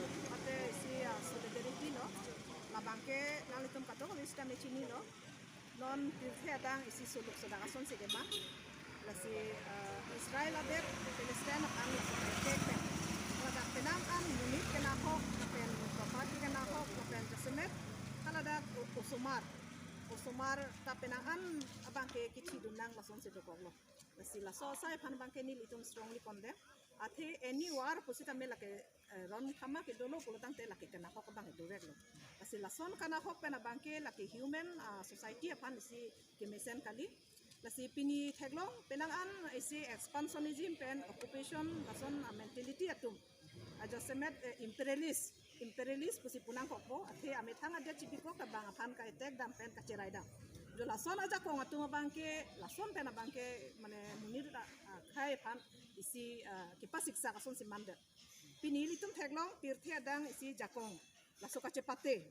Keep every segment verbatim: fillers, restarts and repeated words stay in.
Mate isi, ah, solidarity lo. Labang ke nanglitum kadokave sitame chinilo. Non pirthe adang isi suluk sodak asonsi kema. Lasi, ah, Israel adet Palestine aphan laso attack pen, haladak penang an monit kenahok, lapen property kenahok, lapen jasemet haladak o-, osomar, osomar ta penang an abang ke kithidun nang lasonsi dokoklo. Lasi laso asai aphan abang ke nelitum strongly condemn. Athe any war pusitame lake, eh, ron thama kedolo pulo tangte lake kenahok abang ke doveklo. Lasi lason kenahok pen abang ke lake human, ah, society aphan isi kemesen kali. Lasi pini theklong penang an isi expansionism pen occupation lason, ah, mentality atum. Ah, jasemet, eh, imperialist, imperialist pusi pu nangkokpo, athe amethang adet chibikok ta bang aphan ka-attack dam pen kacherai dam. Jo lason ajakong atum abang ke, lason pen abang ke, mane monit a, ah, akhei aphan isi, ah, kepasiksak asonsi mandet. Pini ilitum theklong pirthe adang isi jakong, laso kachepate.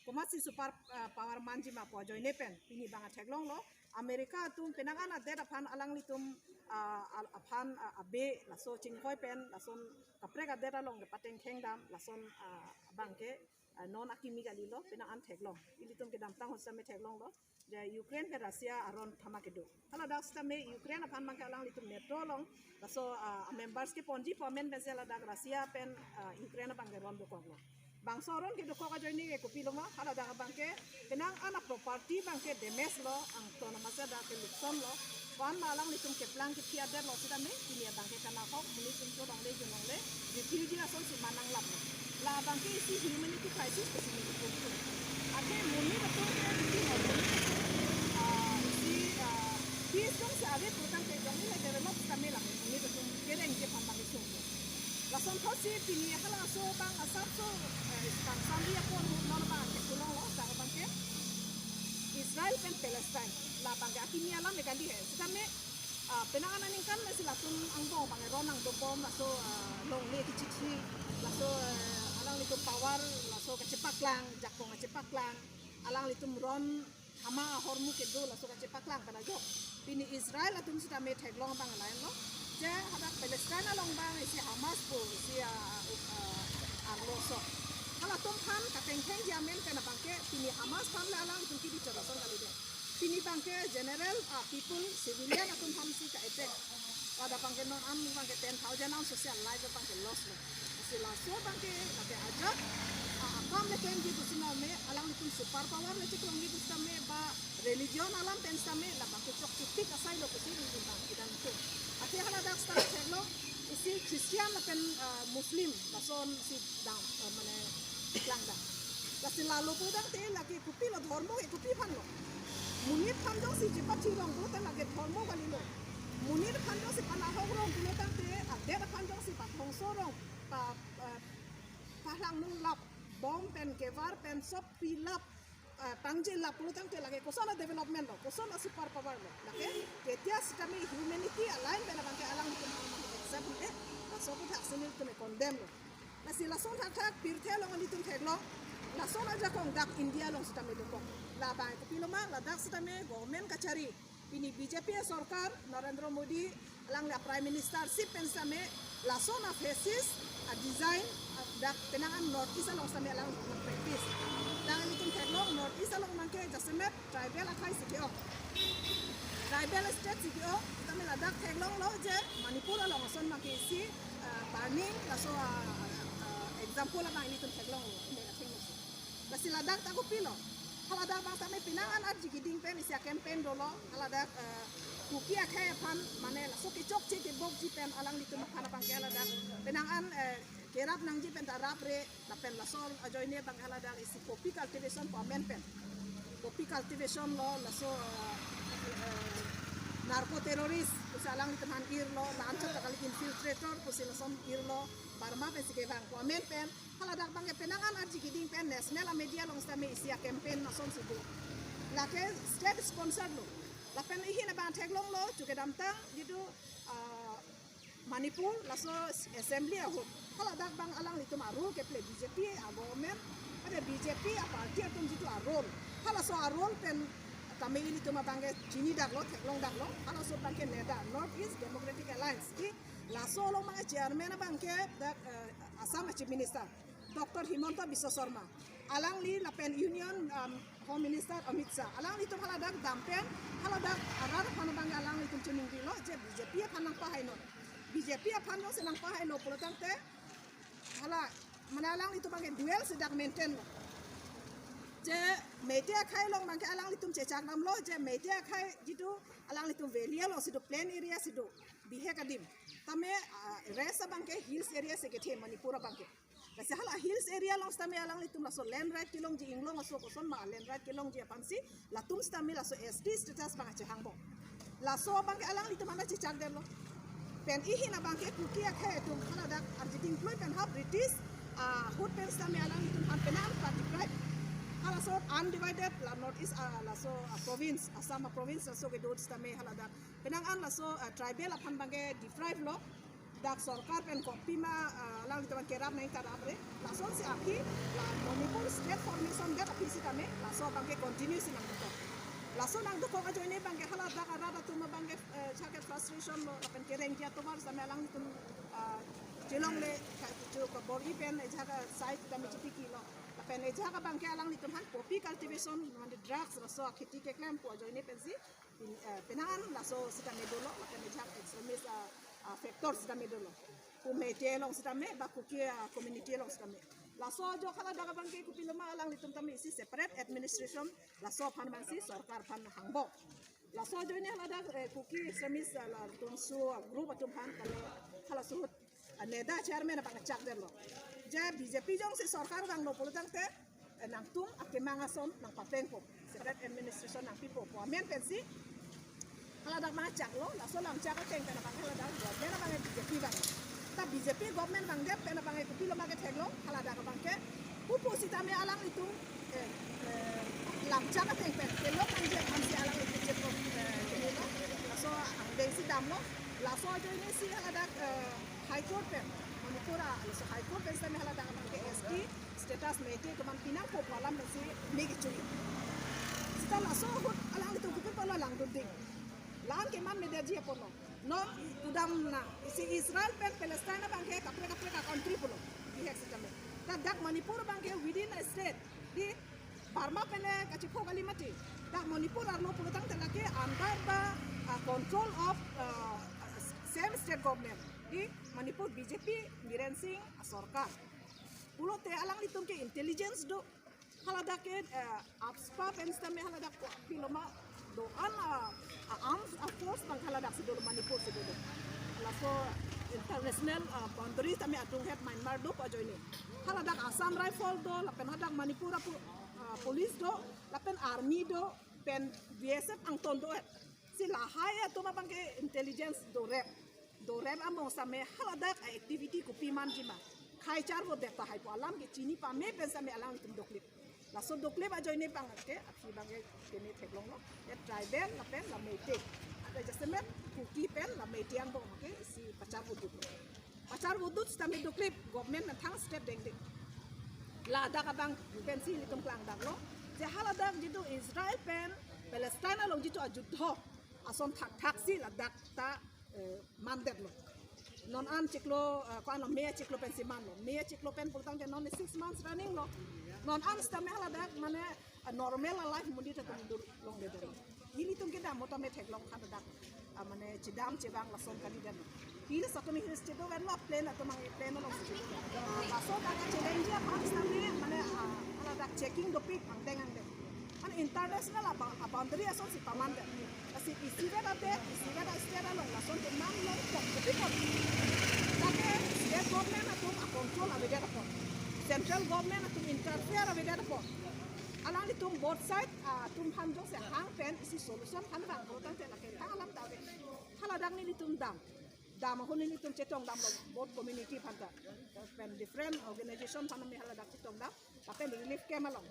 Komatsi super, ah, power manji ma pu ajoine pen pini abang theklonglo. America atum penang an adet aphan alanglitum, ah, al-, aphan, ah, abe laso chinghoi pen lason kaprek adet along kepatengkheng dam lason, ah, abang ke, ah, non akimi kalilo, penang an theklong. Ilitum kedamtang ahut sitame theklonglo. Ja Ukraine pen Russia aron thama kedo. Haladak sitame Ukraine aphan abang ke alanglitum NATO along laso, ah, members keponji pu amen pensi haladak Russia pen, ah, Ukraine abang ke ron dokoklo. Bangso aron kedokok ajoine ke kopilo ma, haladak abang ke penang an a-property abang ke damage lo, angton amatsi dak ke lukson lo. Ko-an ma alanglitum keplang kethi adet lo sitame, pini abang ke kenahok, monit jun cho longle jun longle, refugee asonsi man nanglaplo. Labang ke isi humanity crisis pusi nelitum pu. Athe monit atum ke isi, ah, isi, ah, peace jongsi ave pu tangte jongsi le develop sitame la monit atum kereng ke pambang isung. Lason thotsi pini halaso abang asapso, eh, bang samri apor non abang ke kulonglo, dak abang ke Israel pen Palestine. Labang ke akimi alam ke kali he. Sitame, ah, penang an aningkan masi latum angbong abang ron nangdobom, laso, ah, longle kechithi, laso, eh, alanglitum power, laso kachepaklang, jakong kachepaklang, alanglitum ron thama ahormu kedo laso kachepaklang pen ajok. Pini Israel atum sitame theklong abang lahenlo. Je hadak Palestine along abang isi Hamas pu isi, ah, ah, arloso. Halatum aphan katengkhengji amen pen abang ke pini Hamas aphan le alanglitum kebichar ason kalidet. Pini abang ke general, ah, people, civilian atum aphansi ka-attack. Pada abang ke non an abang ke ten thousand an social life abang ke loss lo. Lasi laso abang ke lake ajat, ah, akam le tenji pusi name, alanglitum super power le cheklongji pusitame ba religion alam pen sitame labang ke chokche tik asai lo pusi nelitum abang kedan tum. Athe haladak sitame theklong isi Christian lapen, ah, Muslim lason si dam, ah, mane klangdam. Lasi lalo pu tangte lake kopilo, dhormo ke kopi aphanlo. Monit aphan jongsi chepathi rong pulote lake dhormo kalilo. Monit aphan jongsi panahok rong pulo tangte, adet aphan jongsi pathongso rong, pa, pa, pahlang nunglap, bom pen, kevar pen, sop pilap, ah, pangjelap pulo tangte lake koson a-development lo, koson a-super power lo. Lake ketia sitame humanity a-line pen abang ke alanglitum accept, eh, laso aputhak si nelitum condemn lo. Lasi lason thakthak pirthe along nelitum theklong. Lason ajakong dak India along sitame dokok. Labang kopilo ma, ladak sitame government kachari. Pini B J P sorkar, Narendra Modi, alangli a-Prime Ministership pen sitame, lason a-fascist a-design, ah, dak penang an North East along sitame alang practice. Dak nelitum theklong North East along abang ke jasemet tribal akhei si ke-ong. Tribal state si ke-ong, sitame ladak theklonglo je Manipur along ason abang ke isi, ah, burning, laso, ah, ah, example abang nelitum theklonglo, ine kathenglo si. Lasi ladak ta kopilo. Haladak abang sitame penang an arji keding pen isi a-campaign dolo. Haladak, eh, Kuki akhei aphan, mane laso kechokche kebokji pen alanglitum aphan abang ke haladak penang an, eh, kerap nangji pen ta rapre, lapen lason ajoine abang haladak isi poppy cultivation pu amen pen. Poppy cultivation lo, laso, eh, eh, narco terrorist pusi alanglitum aphan irlo, la-anchot ta kali infiltrator pusi lason irlo, Burma pensi kevang pu amen pen, haladak abang ke penang an arji keding pen national a-media along sitame isi a-campaign asonsi do. Lake state sponsor lo. Lapen ihin abang theklonglo, chu kedamtang jitu, ah, Manipur laso assembly ahut, haladak abang alanglitum a-role keplay B J P a-government, ada B J P a-party atum jitu a-role. Halaso a-role pen tame ilitum abang ke chinidaklo, theklongdaklo. Halaso abang ke NEDA, North East Democratic Alliance. Ki laso along abang ke chairman abang ke dak, eh, Assam Chief Minister. Doctor Himanta Biswa Sarma, alangli lapen Union, um, Home Minister Amit Shah, alanglitum haladak dam pen, haladak arat aphan abang alanglitum chiningrilo je B J P aphan nangpahainon. B J P aphan jongsi nangpahailo pulo tangte, hala, mane alanglitum abang dual si dak maintain lo. Je Meitei akhei along abang alanglitum chechak damlo je Meitei akhei jitu alanglitum valley alongsi do, plain area si do, bihek adim. Tame, ah, rest abang hills area si kethe Manipur abang. Lasi hala hills area along sitame alanglitum laso land right kelongji, inglong aso koson ma land right kelongji aphansi latum sitame laso S T status abang chehang bom. Laso abang alanglitum ana chechak detlo. Pen ihin abang Kuki akhei atum haladak arjiting ploi pen ha British, ah, ahut pen sitame alanglitum aphan penang pa deprive. Halaso undivided la North East, ah, laso, ah, province, Assam, ah, province laso kedo sitame haladak penang an laso, ah, tribal aphan abang deprive lo. Dak sorkar pen kopima, ah, alanglitum kerap nangkarapre. Lasonsi aphi la Manipur state formation det aphi sitame laso abang continue si nangdokok. Laso nangdokok ajoine abang haladak arat atum abang, eh, jaket frustration lo, lapen kerengji atovar sitame alanglitum, ah, chelongle ka, cho kabor-i pen ejak side sitame chipikilo. Lapen ejak abang alanglitum aphan poppy cultivation, mane drugs laso akheti keklem pu ajoine pensi pin-, eh, penang an laso sitame dolo, lapen ejak extremist, ah, ah, factor sitame dolo. Pu Meitei along sitame, ba Kuki, ah, community along sitame. Laso ajo haladak abang kopilo ma alanglitum tame isi separate administration, laso aphan abangsi sorkar aphan hang bom. Laso ajoine haladak, eh, Kuki extremist, ah, latum so, ah, group atum aphan kali halaso ahut, ah, NEDA chairman abang chak detlo. Je B J P jongsi sorkar vanglo pulo tangte, eh, nangtum akemang ason nangpaplengpo. Separate administration nangpipo pu amen pensi haladak abang chaklo, laso lam chak ateng pen abang haladak government abang B J P abang. Ta B J P government abang det pen abang kopilo ma ketheklong, haladak abang ke pupu sitame alanglitum, eh, eh, lam chak ateng pen kelong nangji aphansi alanglitum chepro, eh, kelonglo. Laso angdengsi damlo. Laso ajoinesi haladak, eh, High Court pen, Manipur a, laso High Court pen sitame haladak abang ke S T status Meitei atum aphan pinangpo pu alam pensi me kechuri. Sita laso ahut alanglitum kopi apotlo langdunding. La-an keman media ji apotlo. Non kedamna, isi Israel pen Palestine abang ke kaprek kaprek a-country pulo. Bihek sitame. Ta dak Manipur abang ke within a state. Di Burma pen le kachipho kali mati. Dak Manipur arlo pulo tangte lake under the, uh, control of, uh, same state government. Di Manipur B J P Biren Singh asorkar. Pulote alanglitum ke intelligence do. Haladak ke, eh, AFSPA pen sitame haladak kopilo ma do-an, ah, ah, arms, ah, force abang haladaksi dolo, Manipursi dolo. Laso international, ah, boundary sitame adunghet Myanmar do pu ajoine. Haladak Assam Rifle do, lapen hadak Manipur apo-, ah, police do, lapen army do, pen B S F angton do-et. Si lahai atum abang ke intelligence dorep. Dorep among sitame haladak a-activity kopi manji ma. Khei charvodet tahai pu alam ke chini pame pen sitame alanglitum doklip. Laso doklip ajoine abang ke aphi abang ke kene theklonglo. Ya tribal lapen la Meitei. Ada jasemet Kuki pen la Meitei angbong ke isi pacharvodut. Pacharvodut sitame doklip government methang step dengdeng. Ladak abang pensi ilitum klangdaklo. Je haladak jitu Israel pen Palestine along jitu ajutho ason thakthak si ladak ta, eh, mandetlo. Non an chiklo, eh, ko-an lo, May chiklo pensi manlo. May chiklo pen pulo tangte non six months running lo. Non an sitame haladak mane, eh, normal life mundi ta tumdur longledetlo. Ilitum kedam mo tame theklong khan dak, ah, mane chedam chevang lason kalidet. Hills atum hills chedovetlo, plain atum ang plain alongsi chedovet. Laso dak challenge aphan sitame mane, ah, haladak checking dopik angdeng angdeng. An international a ba-, a boundary asonsi pamandet. Lasi isivet adet, isivet a state along lason ke namlong kok kepi kok. Lake state government atum a control avedet apot, central government atum interfere avedet apot, alanglitum both side, ah, atum aphan jongsi hang pen isi solution aphan vang pulo tangte lake thang alam ta ave. Haladak nelitum dam. Dam ahut nelitum chetongdamlo both community aphan ta. Pen different organization aphan me haladak chetongdam. Lapen relief camp along.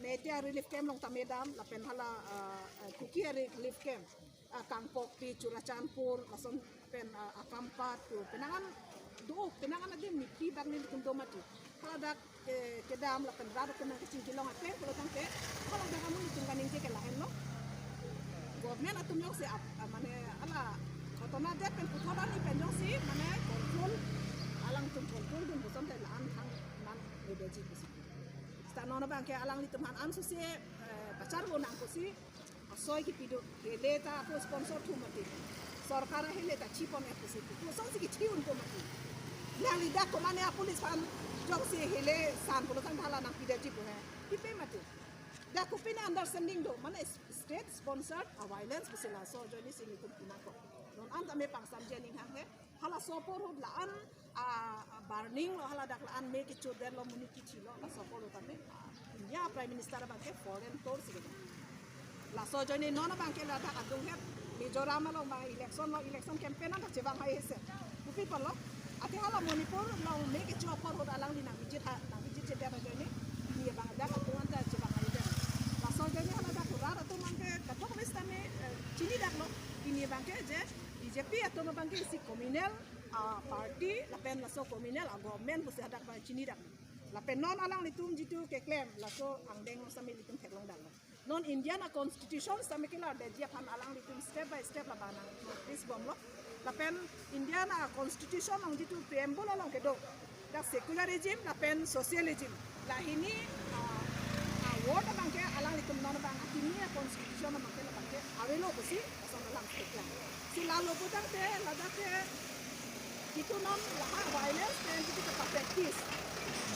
Meitei relief camp along tame dam, lapen hala, ah, ah, Kuki relief camp. Ah, Kangpokpi, Churachandpur, lason pen, ah, Akampat, pu penang an do, penang an adim nipi bak nelitum do mati. Haladak, eh, kedam lapen rat atum nangkachingki long ateng pulo tangte, haladak amonit atum kaningje ke lahenlo. Government atum jongsi ap-, ah, mane hala ghotona det pen puthot ani pen jongsi mane control, alangtum control dun puson te la-an thang man ede Seta non abangke alanglitum aphan anso si, eh, pacharbo nang pusi asoi kipi do, hele ta ako sponsor thu mati. Sorkar hele ta chipon ek pusi. Kosonsi kichi un ko mati. Nangli dak komane a police aphan jongsi hele san pulo tangte hala nangpidetji pu he. Kipi mati. Dak kopine understanding do, mane state sponsored a violence pusi laso ajoine si nelitum pinangkok. Non anta me pangsamji aning hang he. Halaso apor ahut la-an, ah, burning lo, hala dak la-an me kecho detlo, monit kithi lo, laso apor ahut tame, ah, India Prime Minister abangke foreign tour si kedo. Laso ajoine non abangke ladak adung het Mizoram along abang election lo, election campaign anta chevang hai ese. Kopi apotlo? Athe hala Manipur along me kecho apor ahut alangli nang visit ha, nang visit chedet ajoine. Pini abang dak adung anta chevang hai det. Laso ajoine hala dak rat atum abangke kadokave sitame, eh, chinidak lo. Pini abangke je B J P atum abangke isi communal, ah, party lapen laso communal, ah, government pusi hadak abang chinidak. Lapen non alanglitum jitu keklem, laso angdeng sitame ilitum theklongdaklo. Non Indian a constitution sitame kelardetji aphan alanglitum step by step labang nang notice bomlo. Lapen Indian a constitution along jitu preamble along kedo, dak secular regime lapen social regime. Lahini, ah, ah, word abangke alanglitum non abang akimi a constitution abangke labangke avelo pusi lason alam state lang. Si lalo putangte ladak ke jitu non lahai violence pen jitu ke practice.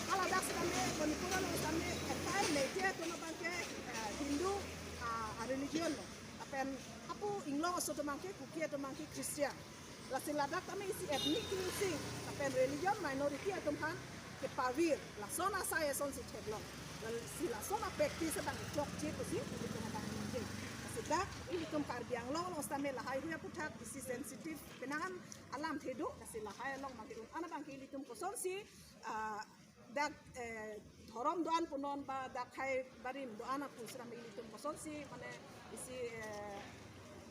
Haladak sitame Manipur along sitame entire Meitei atum abangke, eh, Hindu, ah, ah, religion lo. Lapen hapu inglong aso atum abangke, Kuki atum abangke Christian. Lasi ladak tame isi ethnic cleansing lapen religion minority atum aphan kepavir, lason asai asonsi theklong. Lasi lason a practice abang chokche pusi ilitum abang ningje. Lasi dak ilitum Karbi Anglong along sitame lahai hui aputhak isi sensitive penang an alamthe do, lasi lahai along abangke un-an abangke ilitum kosonsi, ah, dak, eh, dhorom do-an pu non ba dak hai barim do-an aphu sitame ilitum kosonsi mane isi, eh,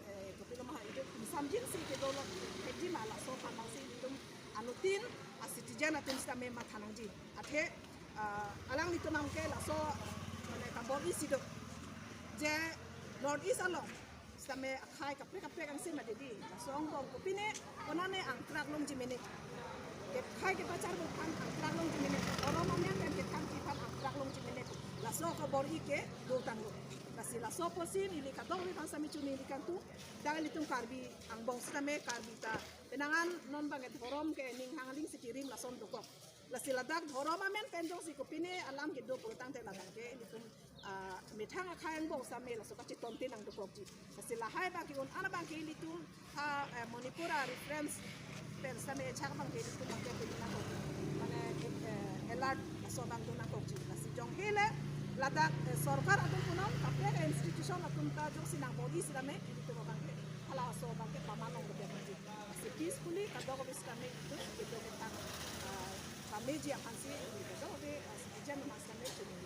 eh, kopilo ma itum insamjinsi kedo lo, thekji ma, laso aphan si ilitum anuttin a citizen atum sitame matha nangji. Athe, ah, alanglitum abangke laso mane kabor-isi do je North East along sitame akhai kaprek kaprek angse mati di. Laso angbong kopine konane angkrak longji mene. Kekhai kepacharbo aphan angkrak longji mene. Dhorom amen pen kethangji aphan angkrak longji mene. Laso kabor-i kedo tanglo. Lasi laso apotsi neli kadokave aphan sitame chini neli kangtung. Dak ilitum Karbi angbong sitame Karbi ta penang an non abangke dhorom ke ning hang aling si kirim lason dokok. Lasi ladak dhorom amen pen jongsi kopine alam kedo pulotangte labangke ilitum, ah, methang akhai angbong sitame laso kachetonte nangdokokji. Lasi lahai abangke un-an abangke ilitum ha, eh, Manipur a reference pen sitame chak abangke ilitum abangke pini nangkok. Mane, eh, alert laso abang do nangkokji. Lasi jong hele ladak, eh, sorkar atum pu non kaprek institution atum ta jongsi nangbor-i sitame ilitum abangke halaso abangke paman longdokokji. Lasi peacefully kadokave sitame itum kedo methang, ah, pameji aphansi kadokave, ah, citizen aphan sitame chini.